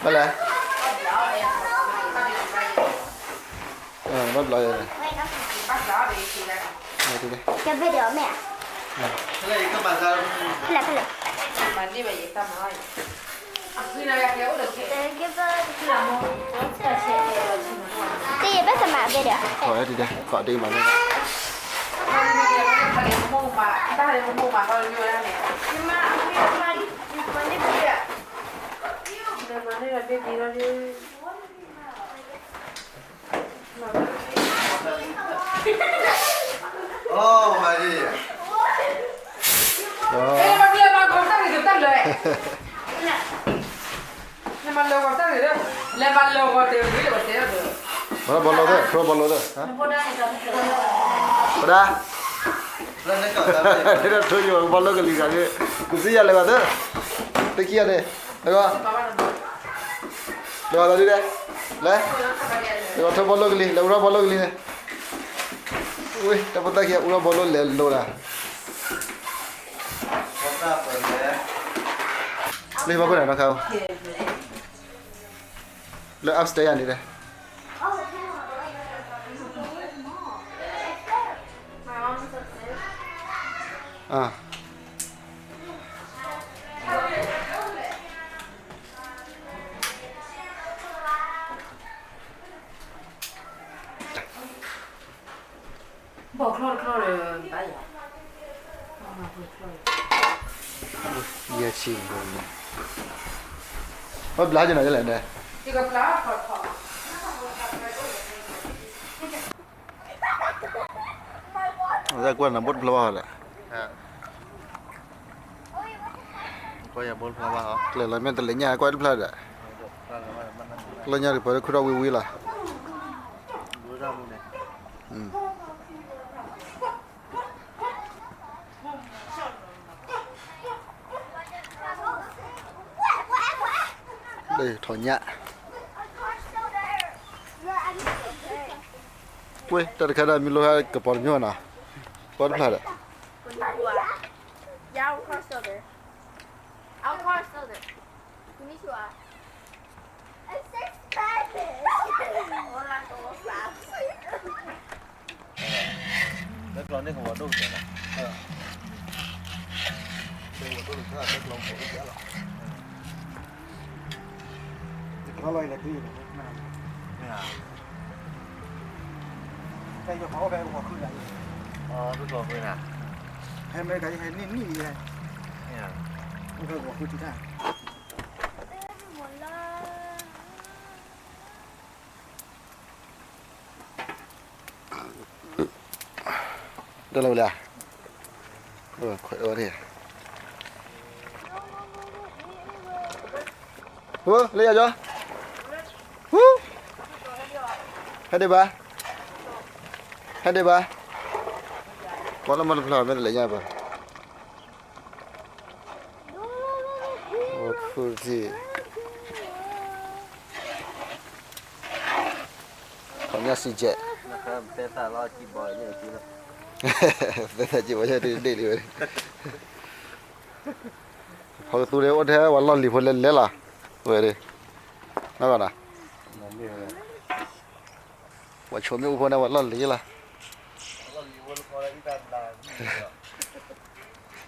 ဘၣ်လဲၣ်, ဘၣ်ဘျီယဲၢ်, ကဲဘ့ၣ်ဒီးမ့ၢ်ဧါ, ဖဲလဲၣ်ဖဲလဲၣ်, တယဘၣ်သမၣ်ဘ့ၣ်ဒီး, ထီၣ်ဝဲဒ်လဲၣ်, ကီးဒ့မးန့ၣ်, ဘၣ်လီၤသၢ ခီဘၣ်လီၤသၢ, ပဒါ, ဒ်ထိယိာ်ဘီလိကလံၤဂၤန့ၣ်, ကစံယၤလဲၤဂၤသၢ, တခံဂၤန့ၣ်, တဂီၤ, လဲၤဂၤသၢဒ်လဲၣ်, လဲၤ, တဂီၤထိဘီလိကလံၤ လဲၤအူထီၣ်ဘီလိကလံၤန့ၣ်, ဝ့ၢ် တၢ်ဖိသၣ်ခံဂၤအူထီၣ်ဘီလိလဲၤလိၤဒၣ်, လၢဘၣ်ခိၣ်န့ၣ်နီၢ်ခါ, လၢ upstairs န့ၣ်လဲၣ်, အ ဘီချီတချီဒီး ဘၣ်ယၤ, ယဲၢ်ဆံ, ဘၣ်ဘျါက့ၤနီၤယဲလဲၣ်န့ၣ်, ကွၢ်နဘိၣ်တဖျၢၣ်ဘၣ်ဟီလဲၣ်, ကွၢ်ယဘိၣ်တဖျၢၣ်ဘၣ်ဟီ, ကျဲၤလီၤမ့ၢ်တလဲၤညၣ်ကွၢ်တဖျၢၣ်ဒီး, ကျဲၤညၣ်တပှဲၤလၢခုၣ်ထီၣ်ဝံၤဝံၤလီၤ. လၢထီၣ်ညၣ်, ကွ့ တၢ်တခါဒၣ်မ့ၢ်လိဟဲကပီၤတညိနီၤ, ပီတဖျၢၣ်ဒီး တၢ်ကျီန့ၣ်ကဝီၤဒိၣ်ကတၢၢ်လီၤ, တၢ်ကျီန့ၣ်ကဝီၤဒိၣ်ကတၢၢ်လီၤ, တၢ်ကျီလီၤအံၤလၢဒ်အံၤလီၤ, မ့ၢ်ဧါ, တၢ်ယီၤခီအိၣ်ဖဲကဝီၤဃုာ်လီၤ, တၢ်ကျီဃုာ်နၤ, ဟဲမ့ၢ်ကဟဲနံၣ်နံၣ်လံ, မ့ၢ်ဧါ, အိၣ်ဖဲကဝီၤဃုာ်ထံတၢ် တၢ်လီၤဝဲလၢ, လၢယၤကၠီ, ဟဲဒံးဘၣ်, ဟဲဒံးဘၣ်, ပှၤလၢမၤတဖျါမ့ၢ်တလဲၤညါဘၣ် အိၣ်ခူၣ်ထံၣ်, ခီညၣ်စံကဲး, သဲသးကံဘီညၣ်ဒ့ဒ့လံဝဲ, ဖီကသူန့ၣ်အိၣ်ထဲဝဲလီၢ်လံၤဖိလဲၤလဲၤလီၤ, ဝဲဒၣ်, နီၢ်ကီၢ်နီၤ, ပှၤဆိမိၣ်အိၣ်ဖိန့ၣ်ဝဲလီၢ်လံၤလီၤ, အံသၣ်ဒ်ဘျီ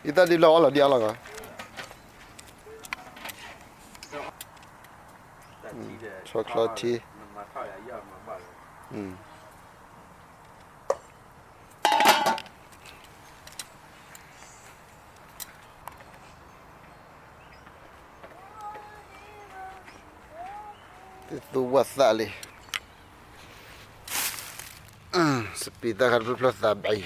အီၣ်လီၤဒ်အါလီၤကီး, ဆီချီထံ, သ့ၣ်သူဝၣ်သၣ်လံ, စပံးသၣ်ခါတဖျၢၣ်ဖျၢၣ်သးဘၣ်အံ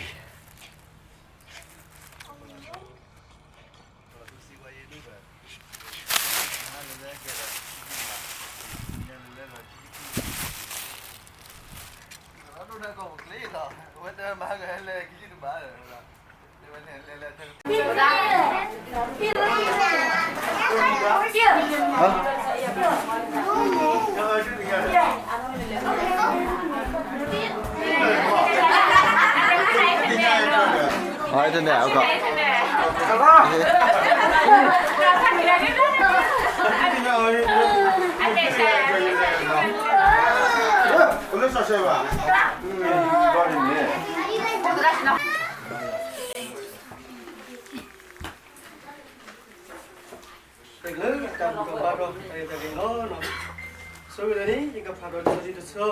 ၤ ဟါ internet အကီၢ် တၢ်ဘျုးတၢ်ဘၣ်ဒီးတၢ်ဂ့ၤတၢ်က့ၤလီၤ. ဆိကတၢၢ်န့ၣ် ယကဖးဒီးလံာ်စီဆှံတဆၢ,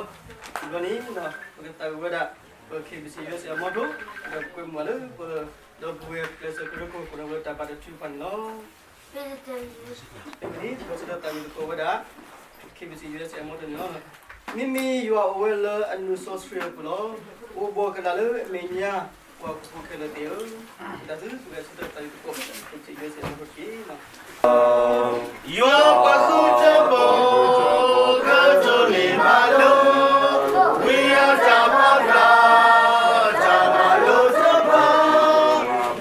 တဘျီန့ၣ် ပကသးဝံၣ်ဝဲဒၣ် ပ ခ့ဘံၣ်စံၣ် ယူအ့စ့ၣ် အမီထိ, ဒီးကွဲမုာ်လၢပ ဒီပုၢ်ဝဲၢ်ကျဲးစၢးကရၢခိၣ် ပဒီပုၢ်ဝဲၢ်တၢ်ဘၣ်တၢ်ထုကဖၣ်န့ၣ်လီၤ. မ့မ့ၢ်န့ၣ် ပကစးထီၣ်သးဝံၣ်သကိးဝဲဒၣ် ခ့ဘံၣ်စံၣ် ယူအ့စ့ၣ် အမီထိန့ၣ်လီၤ. မ့မ့ၢ်ယွၤအိၣ်ဝဲလၢအနုာ်စီဆှံအပူၤလီၤ. အိၣ်ဘှီးကလာ်လၢအမဲာ်ညါ ပှၤဟီၣ်ခိၣ်ဖိခဲလၢာ်သ့ၣ်ဧၢ, တၢ်သ့ၣ်တဖၣ် ပကစးထီၣ်သးဝံၣ်သကိး ခ့ဘံၣ်စံၣ် ယူအ့စ့ၣ် အမီထိတက့ၢ်. ယွၤပှၤဃုထၢပှၤ ကတိၤန့ၢ်မၤလိ, ဝံအတၢ်ပာ်ဖျါ တၢ်မၤလိတဖၣ်, ပှၤ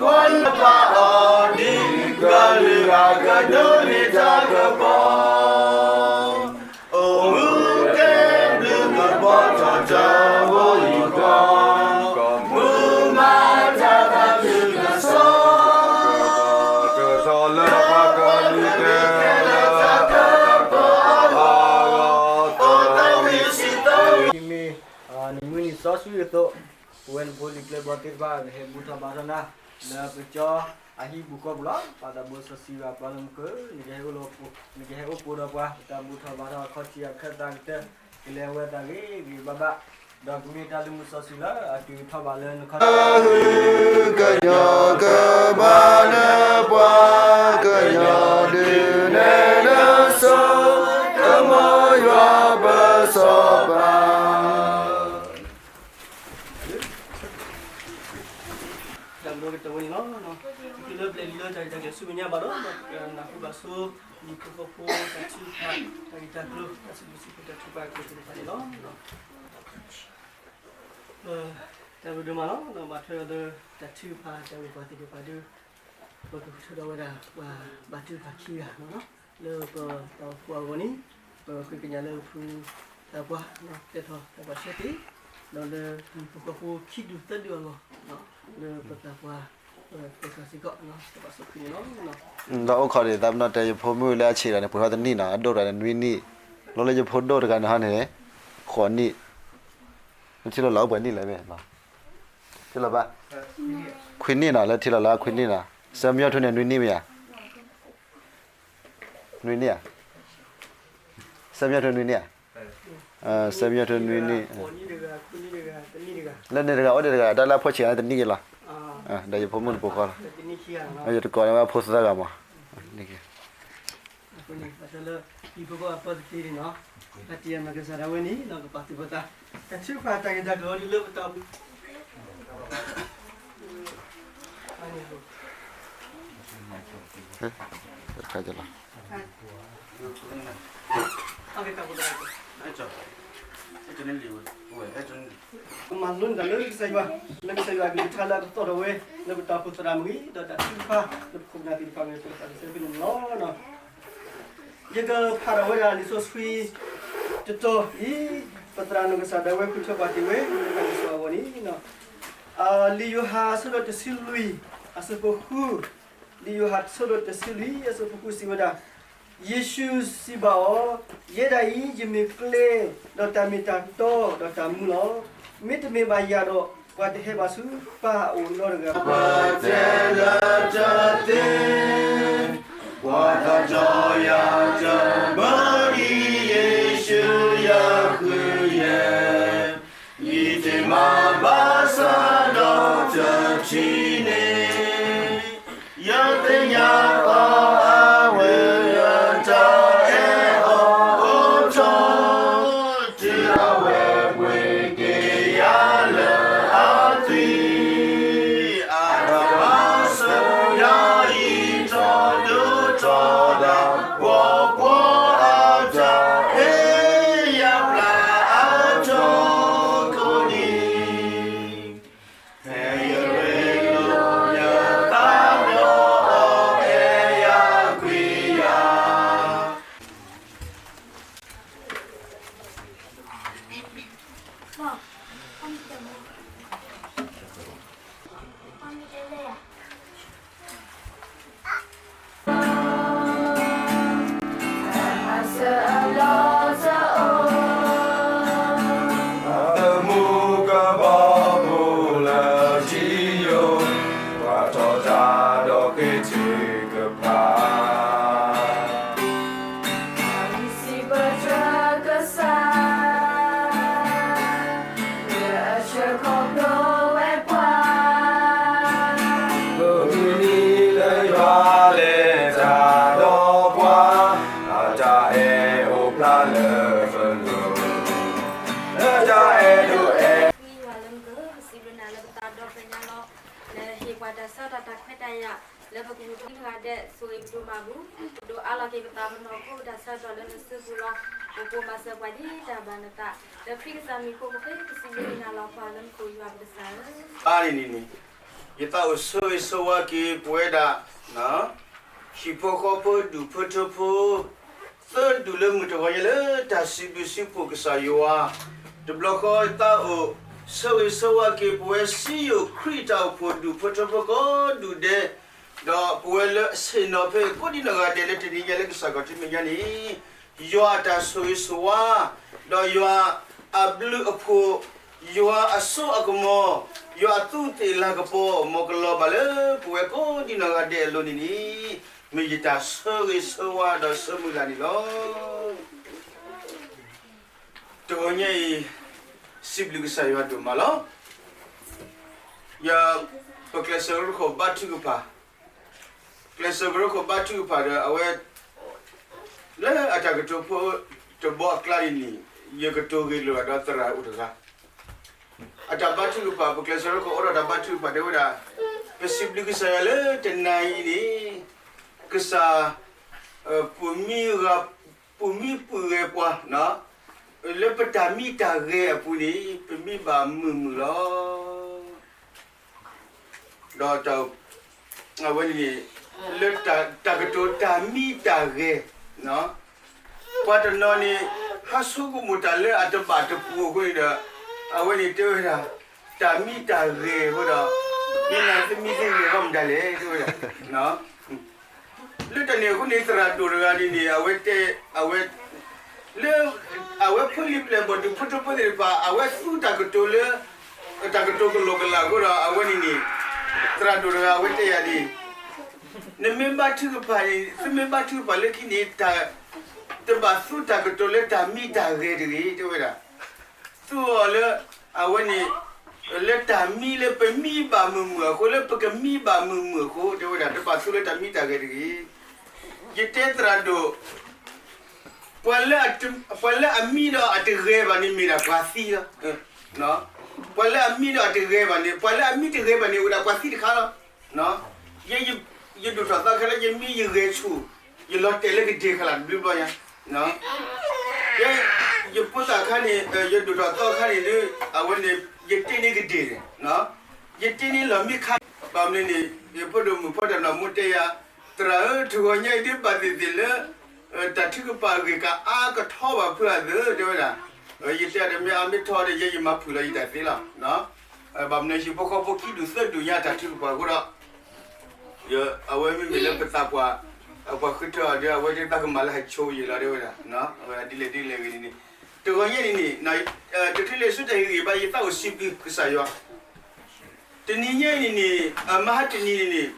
လၢပာ်အီၤဒ်ကလုာ်ဂၤ ကဒိးန့ၢ်တၢ်ကပီၤ, အိၣ်မူကဲဘျုးကပီၤထီၣ်တၢ်ဘီအံၤကီး, မုၢ်မၤတၢ်သးခုကစီၣ် မ့မ့ၢ် နမုၢ်နံၤစီဆှံအသိး, ပဝဲနဖိလံၤကျဲဘီသ့ၣ်တဖၣ် ကဟဲဘူၣ်ထီၣ်ဘါထီၣ်နၤ လၢပကၠီအဟံၣ်ပူၤဃီပူၤလီၤ. ပၢ်သးဘိစီဆှံယွၤ ပှၤလၢမူခိၣ်, နကဟဲအိၣ်လၢ နကဟဲအိၣ်ပိၤဒီးပှၤ ပတၢ်ဘူၣ်ထီၣ်ဘါထီၣ်အခီၣ်ထံးအခၢၣ်သးကတၢၢ် ကလဲၤဝဲသးဂ့ၤဂ့ၤဘၣ်ဘၣ်, ဒီးကမ့ၢ်တၢ်လုၢ်မူစီဆှံလၢအတုၤထီၣ်ဘၣ်လၢနခီၣ်ထံး ကညီကမၤလၢပှၤ ကညီဒုးနဲၣ်လၢစိ ကမီယွၤပစီၤပၤ တၢ်ဘျုးကတၢၢ်ဝဲန့ၣ်လီၤ. သုလၢပျဲၢ်လံလၢတၢ်ဂ့ၢ်တၢ်ကျိၤဆူမဲာ်ညါဘၣ်ဒီး ကနၢ်ဟူဘၣ်ဆိ ဟံၣ်ဖိဃီဖိတၢ်ထုကဖၣ် တၢ်ဂ့ၢ်တၢ်ကျိၤ တၢ်စံးဘျုးစံးဖှိၣ်တၢ်ထုကဖၣ်အကျိၤသ့ၣ်တဖၣ်န့ၣ်လီၤ. တၢ်ဘျုးဒိၣ်မးလီၤ. ဘၣ်ထွဲဒီးလၢတၢ်ထုကဖၣ်တၢ်ဂ့ၢ်ပှၤသ့ၣ်တဖၣ်ဒီး ပကဃုထၢဒီးဝဲဒၣ် ပှၤဘၣ်ထုကဖၣ်ခံဂၤ လၢပတၢ်အိၣ်ဖှိၣ်အဂီၢ်န့ၣ် ပဃ့ကညးလၢပဖုသးပှၢ် ကဲထီၣ်တၢ်ပှၤဆၢက့ၤ ဒီးလၢဟံၣ်ဖိဃီဖိခံဒူၣ်သၢဒူၣ်အဂီၢ် လၢပသးပှၢ် ပကဲထီၣ်စ့ၢ်ကီး တၢ်ဘၣ်ဆိၣ်ဃုာ်န့ၣ်လီၤ. ဒီးအိၣ်ခိးဒံးသးပနီၣ်တဲ ယဖိမုၣ်လၢအဆံးဒီးန့ၣ် ပှဲၤထီၣ်တနံၣ်နီၤ အဒိၣ်တဂၤန့ၣ်နွံနံၣ်, လီၤလၢယဖိဒိၣ်တဂၤန့ၣ်ဟီန့ၣ် ဃိးနံၣ်, ထံၣ်လီၤလၢအိၣ်ပှဲၤနံၣ်လဲၣ်မ့ၢ်, ထံၣ်လီၤဘၣ်, ခွံနံၣ်နီၤ လၢထံၣ်လီၤလၢခွံနံၣ်နီၤ, ဆၢမၠိၣ်ထူန့ၣ်နွံနံၣ်မ့ၢ်ဧါ နွံနံၣ်ဧါ, ဆၢမၠိၣ်ထူနွံနံၣ်ဧါ, ဆၢမၠိၣ်ထူနွံနံၣ်, လၢန့ၣ်တဂၤအိၣ်ဒံးတဂၤ တၢ်လၢအဖိဆံးန့ၣ်တနံၣ်က့ၤလီၤ, ဒီးယဖိမုၣ်တပိာ်ဃီလီၤ, ယတကိးန့ၢ်ဝဲအဖိသၢဂၤမး, န့ၣ်က့ၤ အဃိန့ၣ် ဘၣ်ဆၢလၢ ဟံၣ်ဖိဃီဖိအပၢ်သ့ၣ်တဖၣ်န့ၣ်နီၤ, တၢ်တံာ်အမၤကစၢ်ဒၣ်ဝဲန့ၣ်နီၤ ကပာ်သူၣ်ပာ်သး, တၢ်ထုကဖၣ်တၢ်ဂ့ၢ်တၢ်ကျိၤဒ်လၢပတၢ် တခါကလီၤ, မၤလိန့ၢ်တၢ်လၢကစၢ်ယွၤ, လၢကစၢ်ယွၤကလုၢ်ကထါလၢအကသီၣ်ထီၣ်ဝဲ လၢပတၢ်အိၣ်ဖှိၣ်သရၣ်မုၣ်ဂ့ၤ ဒီးတၢ်ထုကဖၣ်လၢပခိၣ်ပနၢ်သ့ၣ်တဖၣ်ဂ့ၤ ပကသးတဆၢဖဲန့ၣ်လီၤ. ယကဖးဒီးဝဲဒၣ်လံာ်စီဆှံတတီၤအံၤ, ပသရၣ်နီၢ်ကစၢ်ဒၣ်ဝဲဃုထၢပှၤတ့ၢ်ဝဲ လၢတၢ်ကစီၣ်အဂီၢ်န့ၣ်, လံာ်ယိၤဟၣ်အဆၢဒိၣ်တဆံလွံၢ် အဆၢဖိဃု, လံာ်ယိၤဟၣ်အဆၢဒိၣ်တဆံလွံၢ် အဆၢဖိဃုစံးဝဲဒၣ်, ယ့ၣ်ၡူးစံးဘၣ်အီၤ, ယဲဒၣ်အံၤ ယမ့ၢ်ကျဲ, ဒီးတၢ်မ့ၢ်တၢ်တီ, ဒီးတၢ်မူလီၤ. မ့တမ့ၢ်ဘၣ်ယၤဒီး ပှၤတဟဲဘၣ်ဆူပၢ်အအိၣ်နီတဂၤဘၣ်. ပတဲလၢတၢ်သ့, ပှၤတၢ်တီယၤတၢ်ဘၢဒ်ယ့ၣ်ၡူးယၤဃုာ်ယဲ, ယတ့ၢ်မးဘၣ်ဆၣ်ဒီးတထံၣ်န့ၣ်, ယသ့ၣ်ညါအီၤအဝဲအတၢ်အဲၣ်အီၤအိၣ်ထီၣ်, တုၤအဝဲပှ့ၤက့ၤယၤလၢအသွံၣ်, အတၢ်ဘၣ်ဆၣ် ဃ့ထုကဖၣ် စံးဘျုးကစၢ် လၢအဆှၢခီဖျိဝဲပှၤ ပမုၢ်နံၤလၢယွၤလဲၤတၢ်ဒီးပှၤ အတၢ်အဲၣ်အိၣ်ဖျါလၢပလိၤ လၢတၢ်အဲၣ်ဒိးအဲၣ် ယွၤလၢမုၢ်က ပစံးဘျုးနၤလၢပသးဒီဖျၢၣ်ညါလီၤ. လၢဟ့ၣ်ပှၤတၢ်ဆၢကတီၢ်တၢ်ခွဲးတၢ်ယာ် လၢပကမူးပှၤတဂၤဒဲး ဆိၣ်ဂ့ၤပဒိၣ်မးပူၤ ပဒိၣ်အါလီၤက့ၤပသးပနီၢ်ခိ ပတၢ်ဆၢကတီၢ်လၢနစုပူၤလီၤ. ပအိၣ်မၤစၢၤပှၤဒ်တၢ်ဘၣ်နသး လၢခရံာ်ကစၢ်မံၤအဃိ ပဃ့ပစံးဘျုးနၤလီၤ ပၢ်လၢမုၢ်က ယွၤပကစၢ်ဧၢ. အါန့ၣ်န့ၣ်န့ၣ် ယသးအိၣ်ဆၢဂ့ၤဆၢဝါက့ၤပဝဲဒၣ် ဟံၣ်ဖိဃီဖိဒူၣ်ဖိထၢဖိ သၢဒူၣ်လၢမုၢ်တဂီၤညါလၢတၢ်စံးဘျုးစံးဖှိၣ်ကစၢ်ယွၤ, တဘျီဃီသးအိၣ်ဆၢဂ့ၤဆၢဝါက့ၤပဝဲစံယိၣ်ခရံာ်တၢ်အိၣ်ဖှိၣ်ဒူၣ်ဖိထၢဖိကိးဒူၣ်ဒဲး, ဒီးပဝဲလၢအဆ့ၣ်နီၤဖဲကိးဒံနီၢ်ဂၤဒဲးလၢတနံၤညါလၢကစၢ်ခီၣ်ထံးမဲာ်ညါန့ၣ်, ယွၤအတၢ်ဆိၣ်ဂ့ၤဆိၣ်ဝါ, ဒီးယွၤအဘျုးအဖှိၣ်, ယွၤအစိအကမီၤ, ယွၤအသူးသ့ၣ်လၤကပီၤ မ်ကလီၤဘၣ်လၢပဝဲကိးဒံနီၢ်ဂၤဒဲးအလိၤန့ၣ်န့ၣ်, မ့ၢ်ယတၢ်ဆၢဂ့ၤဆၢဝါဒီးဆၢမုၢ်လၢ်န့ၣ်လီၤ. တဂီၤညါအံၤ, စံးဘျုးကစၢ်ယွၤဒိၣ်မးလီၤ. ယ, ပကျဲးစၢးကရၢခိၣ်ဘါထုကဖၣ်, ကျဲးစၢးကရၢခိၣ်ဘါထုကဖၣ်ဒီး အဝဲ လၢအတၢ်ကတိၤဖိတဘီအကျါန့ၣ်န့ၣ်, ယကတိၤဂ့ၢ်လိာ်ဒီးသရၣ်အိၣ်တဂၤ, အတၢ်ဘါထုကဖၣ် ပကျဲးစၢးကရၢခိၣ်အိၣ်ဒီးတၢ်ဘါထုကဖၣ်တဲဝဲဒၣ်, ပစံးဘျုးကစၢ်ယွၤလၢတနၤအံၤန့ၣ်, ကစၢ် ပမံဂၤ, ပမံပုၢ်ဂဲၤပှၤ, လၢပတၢ်မံတၢ်ဂဲၤအပူၤန့ၣ် ပမံဘၣ်မုာ်မုာ်လီၤ. ဒီး အဝဲန့ၣ်န့ၣ် လၢတၢ်ကတိၤတၢ်မံတၢ်ဂဲၤ, ပှၤတနီၤန့ၣ် ဟးဆိကမိၣ်တၢ်လၢအတဘၣ်တပူၤအဃိန့ၣ်ဒီး, အဝဲန့ၣ်တဲဝဲဒၣ်, တၢ်မံတၢ်ဂဲၤအဃိဒီး, မ့ၢ်နၤသုမံသုဂဲၤဘၣ်မတၤလဲၣ် တဲဝဲဒၣ် လၢတၢ်န့ၣ်အဃိန့ၣ် သရၣ်ဒိၣ်တဂၤန့ၣ်န့ၣ် အဝဲတဲ, အဝဲ, လၢ အဝဲဖိလံၤပျဲၢ်ဘီၣ်ဒူၣ်ဖိထၢဖိသ့ၣ်တဖၣ် အဝဲသူတၢ်ကတိၤလၢ တၢ်ကတိၤကလီကလီအဃိဒီး အဝဲန့ၣ်န့ၣ်, သရၣ်ဒိၣ်တဂၤအဝဲတဲယၤဒ်အံၤ, နမ့ၢ်ဘါထုကဖၣ်န့ၣ် သုမ့ၢ်ဘါထုကဖၣ်လၢခံန့ၣ် တဘၣ်သူတၢ်ကတိၤလၢတၢ်မံတၢ်ဂဲၤတဂ့ၤ တဲဝဲဒၣ်. သူအီၤလၢ အဝဲန့ၣ် လၢတၢ်မံလၢပမံဘၣ်မုာ်မုာ်အဃိ လၢပကမံဘၣ်မုာ်မုာ်အဃိ တဲဝဲဒၣ် တဘၣ်သူလၢတၢ်မံတၢ်ဂဲၤတဂ့ၤ. ယတဲသရၣ်ဒိၣ်, ပှၤလၢအမံဒီးအတဂဲၤဘၣ်န့ၣ်မ့ၢ်ဒၣ်ပှၤသံလီၤ. ပှၤလၢအမံဒီးအတဂဲၤဘၣ်န့ၣ်, ပှၤလၢအမံတဂဲၤဘၣ်န့ၣ် အိၣ်ဒၣ်ပှၤသံတခါလီၤ. ယဲ ယဒိၣ်ထီၣ်သီခါလၢယမံယဂဲၤဆူၣ်, ယလီၤတဲာ်လၢကဒ့ၣ်ခါလၢ်တဘျုးဘျီညါ, ယဲ ယဖိသၣ်ခါန့ၣ် ယဒိၣ်ထီၣ်သီခါန့ၣ်ဒီး အဝဲန့ၣ် ယတ့န့ၢ်ကဒ့ၣ်န့ၣ်, ယတ့န့ၢ်လီၢ်မံခါ, ဘၣ်မနုၤန့ၣ် ယဖိဒိၣ်မုၣ်ဖီတၢ်နီၢ်မူတဲယၤ, သရၣ်ဧၢ တဂီၤညါအံၤဒ်ဘၣ်သ့ၣ်သ့ၣ်လၢ တၢ်ထုကဖၣ်အဂ့ၢ်ကအါကထီဘၣ်ဖုအသး တဲဝဲဒၣ်, ယတဲဒၣ်မ့ၢ်အါမ့ၢ်ထီဒီး ယဲယမၤဖုၣ်လီၤယတၢ်သ့လီၤ. ဘၣ်မနုၤဟံၣ်ဖိဃီဖိခံဒူၣ်သၢဒူၣ်ညါတၢ်ထုကဖၣ်အဃိဒီး အဝဲမ့မ့ၢ်လၢပသးပှၢ်, ပှၤဃုထၢအီၤဒီး အဝဲသ့ၣ်တဖၣ်ကမၤလၢဟးဆိယံာ်လီၤ တဲဝဲဒၣ်, ဒ်လဲၣ်ဒ်လဲၣ်ဂ့ၤန့ၣ်န့ၣ်, တဂီၤညါန့ၣ်န့ၣ်, တချုးလဲၤဆူတၢ်ဟ့ၣ်ဂံၢ်ဘါ ယသးအိၣ်စံးဘျုးကစၢ်ယွၤ, တနံၤညါအံၤန့ၣ်န့ၣ်, မဟါတနံၤန့ၣ်န့ၣ်,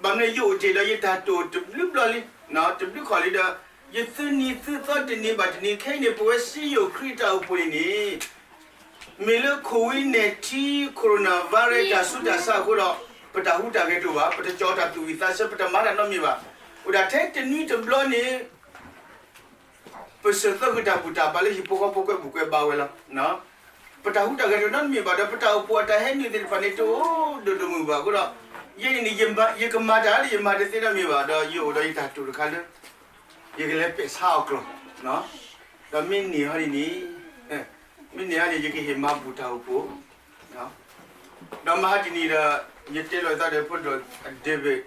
ဘၣ်မနုၤယအိၣ်တ့ၢ်ဒီးယတၢ်တိာ်တဘျုးဘျီလံ, တဘျုးခီၣ်လံဒီး, ယသုနံၤသုသီတနံၤဘၣ်တနံၤ ခဲအံၤန့ၣ် ပဝဲစံယိၣ်ခရံာ်တၢ်အိၣ်ဖှိၣ်န့ၣ်န့ၣ် မ့ၢ်လၢ Covid nineteen coronavirus တၢ်ဆူးတၢ်ဆါအဃိဒီး ပတၢ်ဟူးတၢ်ဂဲၤတအိၣ်ဘၣ်, ပတကၠီတၢ်သူၣ်ဝံၣ်သးဆၢ ပတမၤတၢ်နီတမံၤဘၣ်. အိၣ်ဒၣ်ထဲတနွံတဘျီန့ၣ် ပစၢၤသီၣ်ဃုာ်တၢ်ဘူၣ်တၢ်ဘါလၢဟံၣ်ဖိဃီဖိကွဲဘူးကွဲဘါဝဲလီၤ. ပတၢ်ဟူးတၢ်ဂဲၤတအိၣ်နီတမံၤဘၣ်ဒီး ပတၢ်အိၣ်ဖှိၣ်အတၢ်ဟဲနုာ်သ့ၣ်တဖၣ်န့ၣ် တအိၣ်ဒိၣ်ဒိၣ်မုၢ်မုၢ်ဘၣ်အဃိဒီး, ယဲန့ၣ်န့ၣ် ယကမၤတၢ်ဒီးယမၤတသ့နီတမံၤဘၣ်ဒီး ယအိၣ်ဒီးယတၢ်တိာ်တခါလၢ ယကလဲၤပဲာ်ဆါအီၣ်ကျီၢ်, ဒီးမ့ၢ်န့ၢ်ဟီန့ၣ်န့ၣ်, မ့ၢ်န့ၢ်ဟီန့ၣ် ယကဟ့ၣ်မၤဘူၣ်တၢ်အိၣ်ဖှိၣ်, ဒီးမဟါတနံၤဒီး ယတဲလီၤယသးဒီးဖိဒိၣ် David,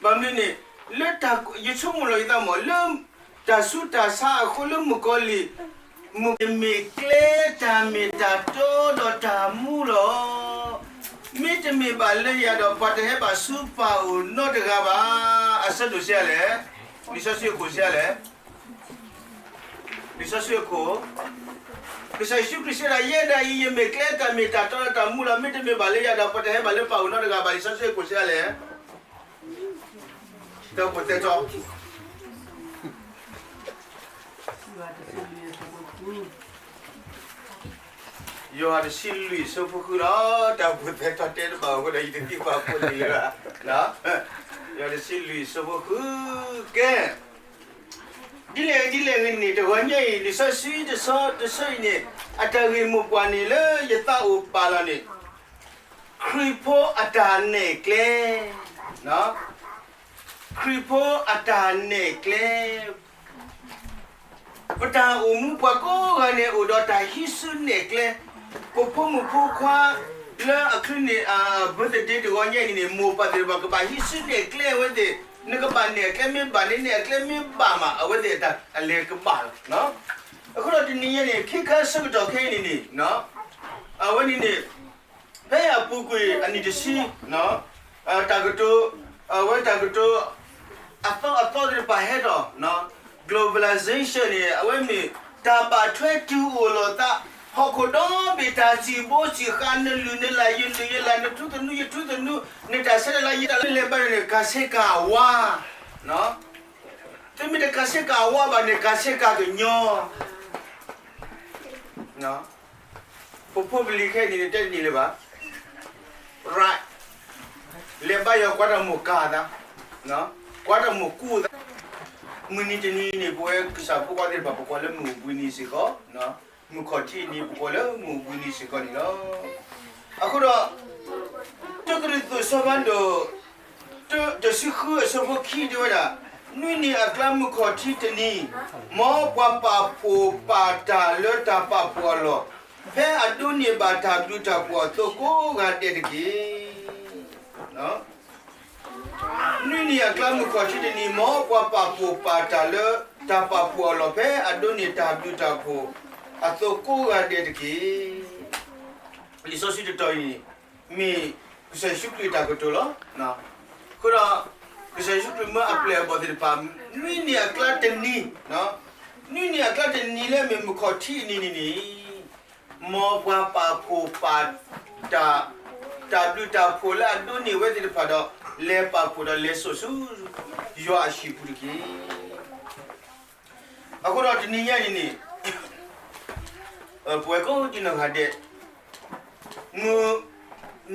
ဘၣ်မနုၤန့ၣ်, လၢ ယဆိကမိၣ်လီၤယသးမ့ၢ် လၢ တၢ်ဆူးတၢ်ဆါအဃိလၢမုၣ်ကီၤလံၢ်, မ့ၢ်မ့ၢ်ကျဲတၢ်မ့ၢ်တၢ်တီဒီးတၢ်မူလီၤ. မ့တမ့ၢ်ဘၣ်လၢယၤဒီး ပှၤတဟဲဘၣ်ဆူပၢ်အအိၣ်နီတဂၤဘၣ်. အဆၢဒိၣ်ဆံးအါလဲၣ်, လံာ်စီဆှံအခိၣ်ဆံးအါလဲၣ် လံာ်စီဆှံအခိၣ်, ကစၢ်ယ့ၣ်ၡူးခရံာ်စံးဝဲဒၣ်, ယဲဒၣ်အံၤ ယမ့ၢ်ကျဲတၢ်မ့ၢ်တၢ်တီဒီးတၢ်မူလီၤ. မ့တမ့ၢ်ဘၣ်လၢယၤဒီး ပှၤတဟဲဘၣ်လၢပၢ်အအိၣ်နီတဂၤဘၣ်. လံာ်စီဆှံအခိၣ်ဆံးအါလဲၣ် တၢ်အိၣ်ဖှိၣ်သဲထီၣ်, ယွၤတဆံလွံၢ်အဆၢဖိဃုလီၤ. တၢ်အိၣ်ဖှိၣ်သဲထီၣ်တဲတဘၣ်အဃိဒီး ယတသံကွၢ်ဖိလံၤလၢၤဘၣ်. ယွၤတဆံလွံၢ်အဆၢဖိဃု, ကဲ ဒ်လဲၣ်ဂ့ၤဒ်လဲၣ်ဂ့ၤန့ၣ် တဂီၤညါအံၤ လံာ်စီဆှံတဆၢတဆၢအံၤန့ၣ် အတၢ်ဂ့ၢ်မိၢ်ပှၢ်န့ၣ်လၢယသးအိၣ်ပာ်လီၤန့ၣ် ခရံာ်ဖိအတၢ်နဲၣ်ကျဲ, ခရံာ်ဖိအတၢ်နဲၣ်ကျဲ ပတၢ်အိၣ်မူပှၤကိးဂၤန့ၣ် အိၣ်ဒီးတၢ်ဟံးစုနဲၣ်ကျဲ, ပဖိမုၣ်ဖိခွါ လၢအချုးန့ၣ် အ birthday တဂီၤညါအံၤန့ၣ် မိၢ်ပၢ်သ့ၣ်တဖၣ်ကဘၣ်ဟံးစုနဲၣ်ကျဲအဝဲသ့ၣ်, နကဘၣ်နဲၣ်ကျဲမ့ၢ်ဘၣ်န့ၣ် နဲၣ်ကျဲမ့ၢ်ဘၣ်မး အဝဲသ့ၣ်အတၢ်အလဲၤကဘၣ်လီၤ. အဃိဒီးတနံၤညါန့ၣ် ခဲခါဆၢကတီၢ်ခဲအံၤန့ၣ်န့ၣ် အဝဲန့ၣ်န့ၣ် ဖဲအပူၤကွံာ်အနံၣ်တဆံ တၢ်ကတိၤ အဝဲတၢ်ကတိၤ အသီအသီသ့ၣ်တဖၣ်ဟဲထီၣ် globalization န့ၣ် အဝဲမ့ၢ်တၢ်ဘၣ်ထွဲတုၤအိၣ်လိာ်သး, ဟီၣ်ခိၣ်ဒီဘ့ၣ်တၢ်စံၣ်ဘိစံၣ်ဃာ် နလုၢ်နလၢ် ယလုၢ်ယလၢ် နထူသနူယထူသနူ နတၢ်ဆဲးတၢ်လၤ ယတၢ်လၢလဲၤဘၣ်န့ၣ် ကးဆ့ကၤဝါ, သုမ့ၢ်တကးဆ့ကၤဝါဘၣ်န့ၣ် ကးဆ့ကၤကညီ ပဖိပလံၤခဲအံၤန့ၣ် တဲတန့ၢ်လၢၤဘၣ်, လဲၤဘါယွၤကွၢ်တၢ်မိၢ်ကၤသး, ကွၢ်တၢ်မိၢ်ကူၣ်သး, မုၢ်နံၤတနံၤန့ၣ် ပဝဲကစၢ်ဖိခွါသ့ၣ်တဖၣ် ပကွၢ်လၢမုၢ်အိၣ်ဘှံးနံၤစ့ၢ်ကီး, မုၢ်ခီၣ်ထံးနံၤ ပကွၢ်လၢမုၢ်အိၣ်ဘှံးနံၤစ့ၢ်ကီးန့ၣ်လီၤ. အဃိဒီး တၢကရံၣ်သူး အဆၢဖးဒိၣ် တဆံဃု အဆၢဖိခံ တဲဝဲဒၣ်, နွံနံၣ်အကျါ မုၢ်ခီၣ်ထံးတနံၤ, မ်ပှၤပာ်ဖှိၣ်ပာ်တၢ်လၢတၢ်ပာ်ဖှိၣ်အလီၢ်, ဖဲအဒိးန့ၢ်ဘၣ်တၢ်ဘျုးတၢ်ဖှိၣ်အသိးကိးဂၤဒဲးတက့ၢ်. နွံနံၣ်အကျါ မုၢ်ခီၣ်ထံးတနံၤ, မ်ပှၤပာ်ဖှိၣ်ပာ်တၢ်လၢတၢ်ပာ်ဖှိၣ်အလီၢ်, ဖဲအဒိးန့ၢ်တၢ်ဘျုးတၢ်ဖှိၣ်အသိးကိးဂၤဒဲးတက့ၢ်. လံာ်စီဆှံတတီၤအံၤန့ၣ် မ့ၢ်ကစၢ်ယ့ၣ်ၡူးခရံာ်အတၢ်ကတိၤလီၤ. အဃိဒီး ကစၢ်ယ့ၣ်ၡူးခရံာ်မၢအပျဲၢ်အဘီၣ်သ့ၣ်တဖၣ် နွံနံၣ်အကျါတနံၤ, နွံနံၣ်အကျါတနံၤလၢမ့ၢ်မုၢ်ခီၣ်ထံးအနံၤန့ၣ်န့ၣ်, မ်ပှၤပာ်ဖှိၣ်ပာ်တၢ်, တၢ်ဘျုးတၢ်ဖှိၣ်လၢအဒိးန့ၢ်ဝဲသ့ၣ်တဖၣ်ဒီး လဲၤပာ်ဖှိၣ်ဒီးလဲၤစိာ်ဆူ ယွၤအဟံၣ်ပူၤတက့ၢ်. အဃိဒီးတနံၤညါအံၤန့ၣ် ပဝဲကိးဒံနီၢ်ဂၤဒဲး မုၢ်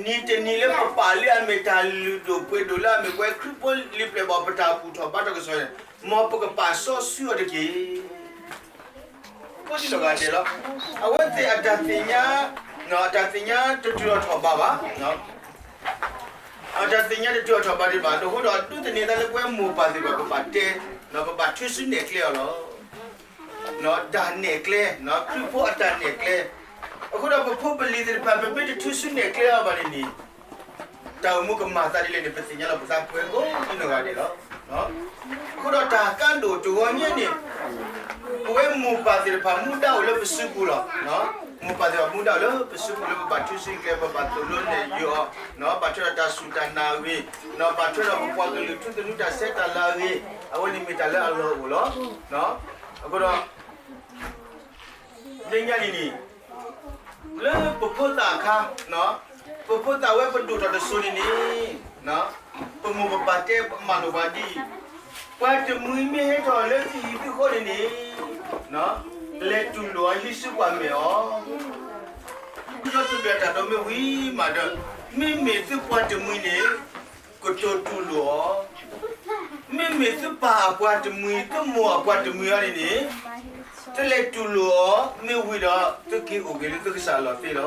နံၤတနံၤလၢပပာ်လၢအမ့ၢ်တၢ်လုၢ်ဒိၣ်ပှ့ၤဒိၣ်လၢအမ့ၢ်ပဝဲခရံာ်ဖိလံၤပျဲၢ်ဘီၣ် ပတၢ်ဘူၣ်ထီၣ်ဘါထီၣ်ကစီၣ်န့ၣ်, မ်ပကပာ်စီဆှံအီၤတက့ၢ်. ကိးဒံနီၢ်ဂၤဒဲးလီၤ. အဝဲသ့ၣ်အတၢ်သ့ၣ်ညါ, အတၢ်သ့ၣ်ညါတတုၤထီၣ်ထီၣ်ဘးဘၣ် အတၢ်သ့ၣ်ညါတတုၤထီၣ်ထီၣ်ဘးဒံးဘၣ်, အဃိဒီးဒိးသန့ၤသးလၢပဝဲမိၢ်ပၢ်သ့ၣ်တဖၣ် ပဘၣ်တဲ, ပဘၣ်ထုးစုနဲၣ်ကျဲအီၤလီၤ. တၢ်နဲၣ်ကျဲ, ခရံာ်ဖိအတၢ်နဲၣ်ကျဲ. အဃိဒီးပဖိပလံၤသ့ၣ်တဖၣ် ပမ့ၢ်တထုးစုနဲၣ်ကျဲအီၤဘၣ်န့ၣ်န့ၣ်, တၢ်အိၣ်မူကမၤသးဒ်လဲၣ်န့ၣ် ပသ့ၣ်ညါလီၤပသးပှဲၤကိးဒံနီၢ်ဂၤဒဲးလီၤ. အဃိဒီးတၢ်ကါဒိၣ်တဂီၤညါန့ၣ် ပဝဲမိၢ်ပၢ်သ့ၣ်တဖၣ်မူဒါအိၣ်လၢပစုပူၤလီၤ. မိၢ်ပၢ်သ့ၣ်တဖၣ်မူဒါအိၣ်လၢပစုပူၤလၢပဘၣ်ထုးစုကျဲ ပဘၣ်သိၣ်လိနဲၣ်ယွၤအီၤ, ဘၣ်ထွဲဒီးတၢ်စူၢ်တၢ်နာ်အဂ့ၢ်, ဘၣ်ထွဲဒီးပပှၤကလုာ်ထူသနူတၢ်ဆဲးတၢ်လၤအဂ့ၢ်, အဝဲန့ၣ်မ့ၢ်တၢ်လၢအလီၢ်အိၣ်လီၤ. အဃိဒီး လၢညါန့ၣ်န့ၣ် လၢပဖိသၣ်အခါ, ပဖိသၣ်ဝဲပဒိၣ်ထီၣ်တစိၤန့ၣ်န့ၣ်, ပမိၢ်ပပၢ်တဲမၤလိာ်ပှၤဒ်အံၤ, ပှၤတမှံၤမ့ၢ်ဟဲထီၣ်လၢသုဟံၣ်သုဃီန့ၣ်န့ၣ်, လဲၤတူၢ်လိာ်အီၤ ဟံးစုကွၢ်မဲာ်အီၤ, ဒီးတဘျီတၢ်ဒီးမ့ၢ်ဝံၤမးဒီး, မ့မ့ၢ်သုပှၤတမှံၤန့ၣ် ကတိၤတူၢ်လိာ်အီၤ, မ့မ့ၢ်သုပၢ်အပှၤတမှံၤ သုမိၢ်အပှၤတမှံၤအီၤန့ၣ်န့ၣ်, သုလဲၤတူၢ်လိာ်အီၤ မ့ၢ်ဝံၤဒီး သုက့ၤအိၣ်က့ၤလၢသုကစၢ်အလီၢ်သ့လီၤ.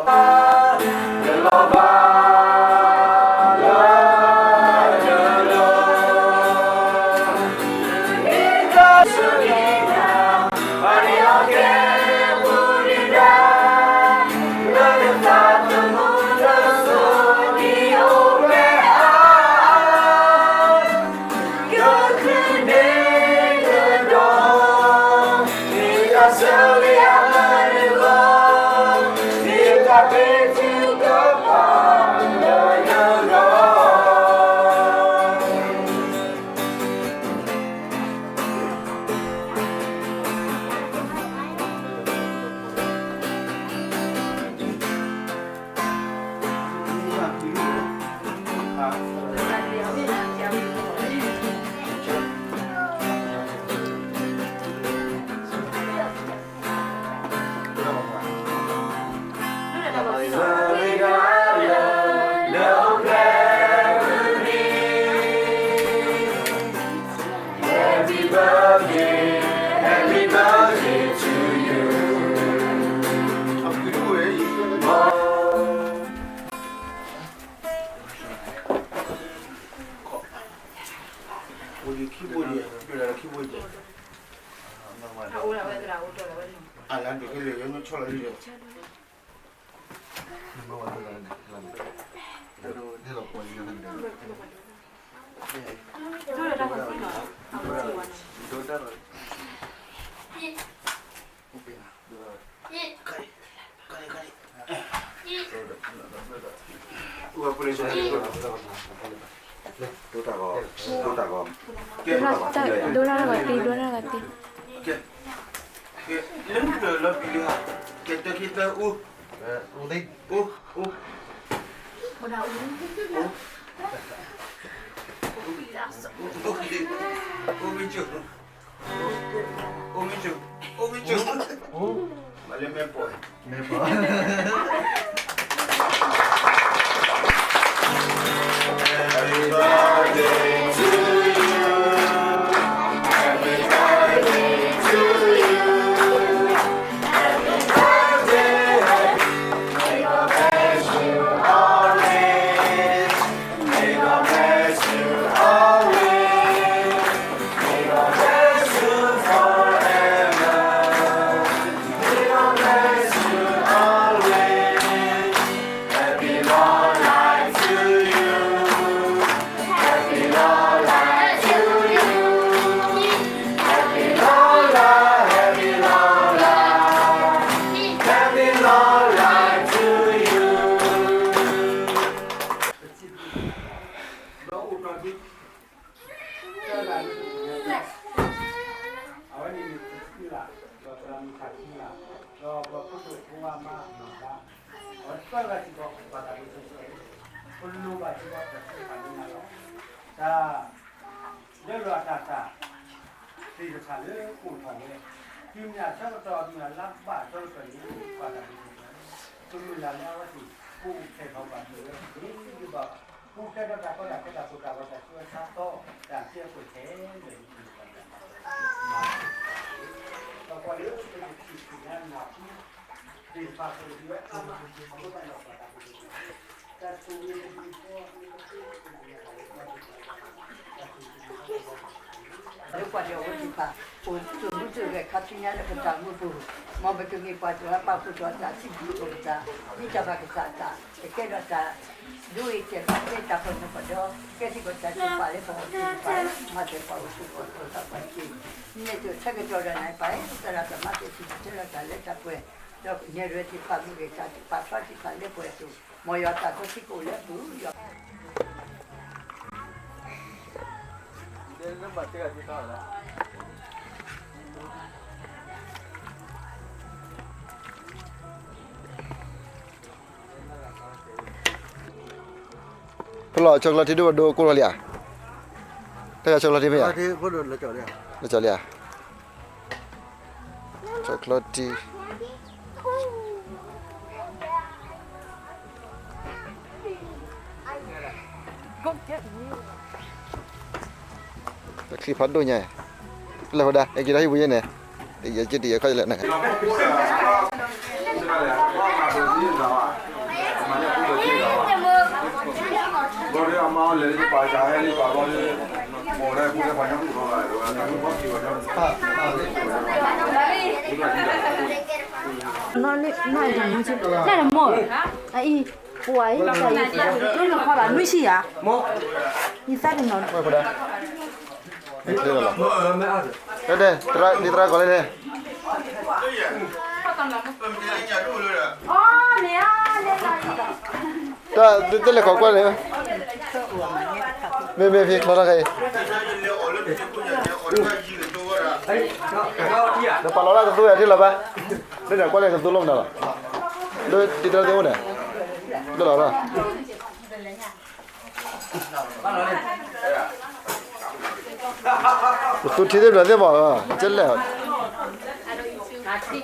ဘိဒံးခံဘိဒံး ဒိၣ်ဒၣ်လၢခံဘိဒံး အလၢဒိၣ်ကလၢာ်ယဲန့ၣ်ဆီလီၤလံဒီး ဒိၣ်တၢ်ဂီၤတံၢ် ဒိၣ်တၢ်ဂီၤတံၢ် ကဲ လၢမုၢ်တလီၤပံၤလၢ ကဲတၢ်ခံတၢ်အူ အူ အူ အူ အူမ့ၢ်ကၠိ အူမ့ၢ်ကၠိ အူ မၤလၢမဲာ်ပီၢ် မဲာ်ပီၢ် Happy birthday to you. Happy birthday to you. Happy birthday, happy, may God bless you always. May God bless you always. May God bless you forever. May God bless you always. Happy long life to you. Happy long life to you. Happy long life, happy long life. Happy long life to you. ဒီးအိၣ်ဒီးဒုး တၢ်လၢ်လၢပကညီကျိာ် အဝဲန့ၣ်မ့ၢ်ပထံၣ်လၢ် ဒီးပသရၣ်မုၣ်ထးခံလၢ် ဒီးပဖိဒိၣ်ဖိဝါမါမၤသး အဝဲသၢဂၤစ့ၢ်ကီး ပှၤသးဘိစီဆှံ ပလိၣ်ဘၣ်စ့ၢ်ကီးတၢ်သ့ၣ်တဖၣ်န့ၣ်လီၤ. တၢ် လၢလီၤတၢ်တၢ် သ့ၣ်တဖၣ်လၢအိၣ်ထီၣ်ဝဲ တုၤမ့ၢ်အဆၢကတီၢ် မ့ၢ်အလါဘၣ်အဆၢကတီၢ်န့ၣ် ပှၤသးဘိစီဆှံ ပမုၢ်လၢ်လၢအဝဲသ့ၣ် ကအိၣ်ဖျဲၣ်ထီၣ်ဘၣ်ဒိၣ်ဝဲ မ့ၢ်ဒ်ဘၣ် ပူၤဖျဲးဒီးတၢ်ကီတၢ်ခဲတၢ်ကိၢ်တၢ်ဂီၤတၢ်ဆူးတၢ်ဆါ တၢ်အစဲအကွဲၢ်ခဲလၢာ်န့ၣ် ပကပာ်တၢ် ဒီးပှၤလၢပကထံၣ်ဆူၣ်ညါနၢ်ဟူ သ့ၣ်တဖၣ်ကအိၣ်ဒံးဝဲအါမး အဃိသတးဒီးပှၤသးဘိ တၢ်ဆိၣ်ဂ့ၤတမံၤဃီ လၢပှၤဒီးအဝဲသ့ၣ်တဖၣ် အိၣ်သူၣ်မုာ်သူၣ်ဂဲၤခါဆူညါလၢပတၢ်မူပူၤ, မ်ပကမ့ၢ်ပှၤတဂၤပာ်ဖှိၣ်ထီၣ်တၢ်စံးဘျုးအီၤပသး, မ့ၢ်တၢ်ဘၣ်ကစၢ်အသး, ကကဲထီၣ်တၢ် ဒိအံၤတဲဘၣ်တဲတၢ်ပနီၣ်ပဒီ, ကဲစ့ၢ်ကီးတၢ်ထုကဖၣ်လၢပဂီၢ်သ့ၣ်တဖၣ်, မၤစၢၤပှၤအိၣ်သူၣ်အိၣ်သးပှၤတက့ၢ်. မ့ၢ်န့ၣ်အသိးဆၢကတီၢ်ဒီးနၤပၢ်, သရၣ်သမါသ့ၣ်တဖၣ် တဲလီၤတၢ်လၢတၢ်ပှဲၤ, ဒီးနဲၣ်ရွဲၣ်သ့ၣ်တဖၣ် မ့ၢ်ဂ့ၤတၢ်ပာ်ထီသ့ၣ်တဖၣ်လၢပှဲၤအသိး, မ်ယွၤတၢ်စီဆှံကအိၣ်လၢပူၤ, ယွၤ ဖဲလီၤ chocolate ဒိၣ်ဒိၣ်ကိၢ်လီၤလံဧါ, တၢ်ဂၤ chocolate မ့ၢ်ဧါ, လီၤကၠီၤလံဧါ, chocolate တချံဖးဒိၣ်ညါ, လဲၤဃိဒၣ် အဲၣ်က့ၤဒီးဟံၣ်ပူၤယဲၢ်န့ၣ်, တယဲၢ်က့ၤတယဲၢ်ခီယလဲၣ်န့ၣ်, နၢ်တမိၢ်, အအံၤ, ပှၤအံၤ, နခီဘၣ်နွံဆံယၤ, ယသးတနီၤ, တဲ, ဒ်သရၣ်ကီၢ်လဲၣ်န့ၣ်, တၢ်တဲလဲၤခီကွၢ်န့ၣ်, မ့မ့ၢ်ဖဲချီတၢ်ခဲအံၤ, နပာ်လီၤလၢကသူဝဲထံလီၤဘၣ်, လၢန့ၣ်ကွၢ်န့ၣ်ကသူလီၤမနုၤလီၤ, လၢတံၤတၢ်သ့ၣ်အိၣ်န့ၣ်, လၢလီၤလီၤ ပသူထံသ့ၣ်တဖၣ်သ့ၣ်မး, ကဲလဲၣ်, ဖဲလဲၣ်, ထံချ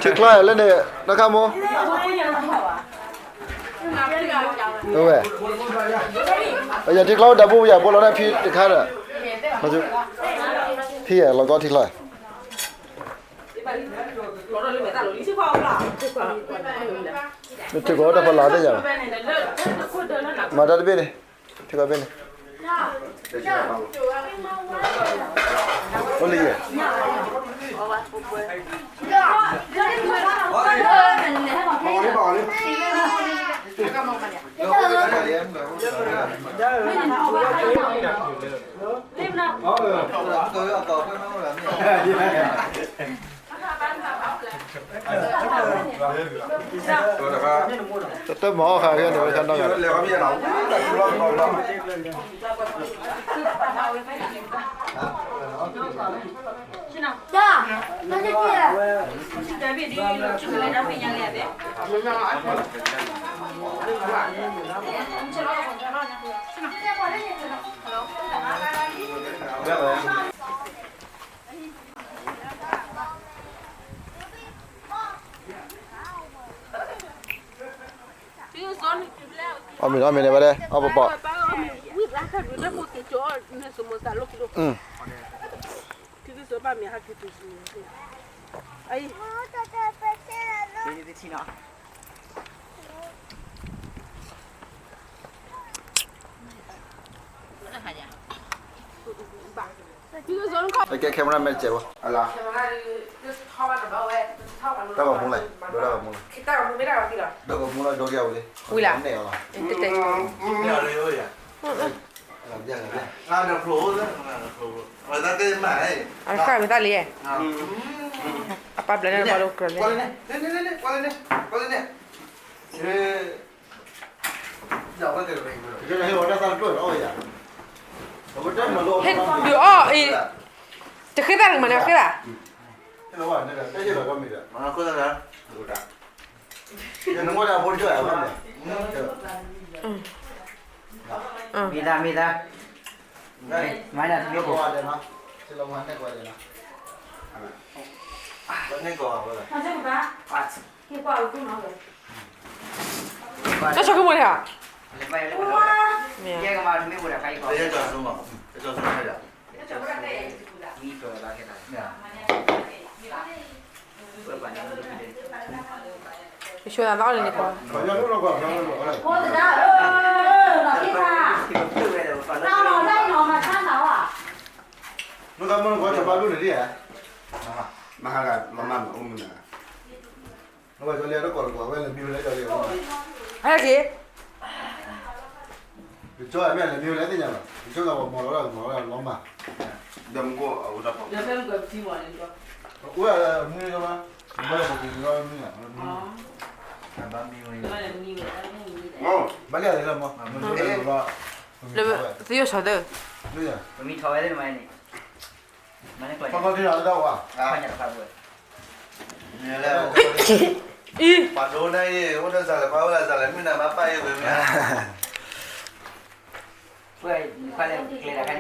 ီလၢန့ၣ်, နီၢ်ခါမိၢ်, ဝဲ, ယထံချီအိၣ်ဒၣ်ဘူၣ်ယၤ ဘိလီၤန့ၣ်ဖံတခါဒီး, ဖံလီၤကီထံချီ, နထုးကီးတၢ်ဖီလာ်သ့ၣ်ညါဘၣ်, မၤတၢ်တဘ့ၣ်န့ၣ်, ထုးကီးဘ့ၣ်န့ၣ်, အိၣ်လံယဲၢ်. တၢ်မၤအီၣ်ဃာ်ဂ့ၤန့ၣ်ဝဲခါနီၢ်ဂၤ, အီၣ်မ့ၤနီၤ မ့ၤန့ၣ်ဝဲဒၣ် အီၣ်ပီပီ, ကဲ camera man စဲးဝဲ, တၢ်ဂီၤမူလၢ်, ဒိတၢ်ဂီၤမူလၢ်, ဒိက့ၤအဝဲလံ, ဝံၤလီၤ, န့ၣ်အီၤလီၤ, အဃၢ်မ့ၢ်တၢ်လံ, အပၢ်ဘျဲၣ်န့ၣ်ဘၣ်လၢကြၢးလံ, ဟ့ၣ်ဒုးအီၣ်အံၤ, တဃ့သၣ်တမၤန့ၣ်အဃ့သၣ်, မ့ၢ်ဒၣ် မ့ၢ်ဒၣ်, တၢ်ဆိကမိၣ်တခါ, မ့ၢ် ယဆိသးသီလၢန့ၣ်ကွၢ်, မဟါဂၤလီၤမၢ်မးအိၣ်မနုၤ, အဝဲကၠီလံတကိးတကိးဝဲလၢမံဝဲလၢကၠီလံ, ဟဲက့ၤ, ကၠီမ့ၢ်လၢမံဝဲလၢသ့ၣ်ညါလီၤ, ကၠီကဝီၤမီၤလီၤမီၤလီၤမး, ဒီးမူကီၢ်အဝဲဒၣ်ပှၤ, အိၣ်မံလီၤမး, ဘၣ်လီၤပက့ၤကၠီမံ, ဘၣ်လီၤလီၤမး, လၢသယိၣ်ဆီသၢ, မံထီၣ်ဝဲသ့ၣ်မးန့ၣ်, မ့ၢ်လၢ ပှၤဒိၣ်န့ၣ် အိၣ်ဒီးစၤလၢပှၤအိၣ်ဒီးစၤလၢမုၢ်နၤမၤပာ်အံၤဝဲမ့ၢ်ဧါ, ပှၤလဲၤကျဲတခါန့ၣ်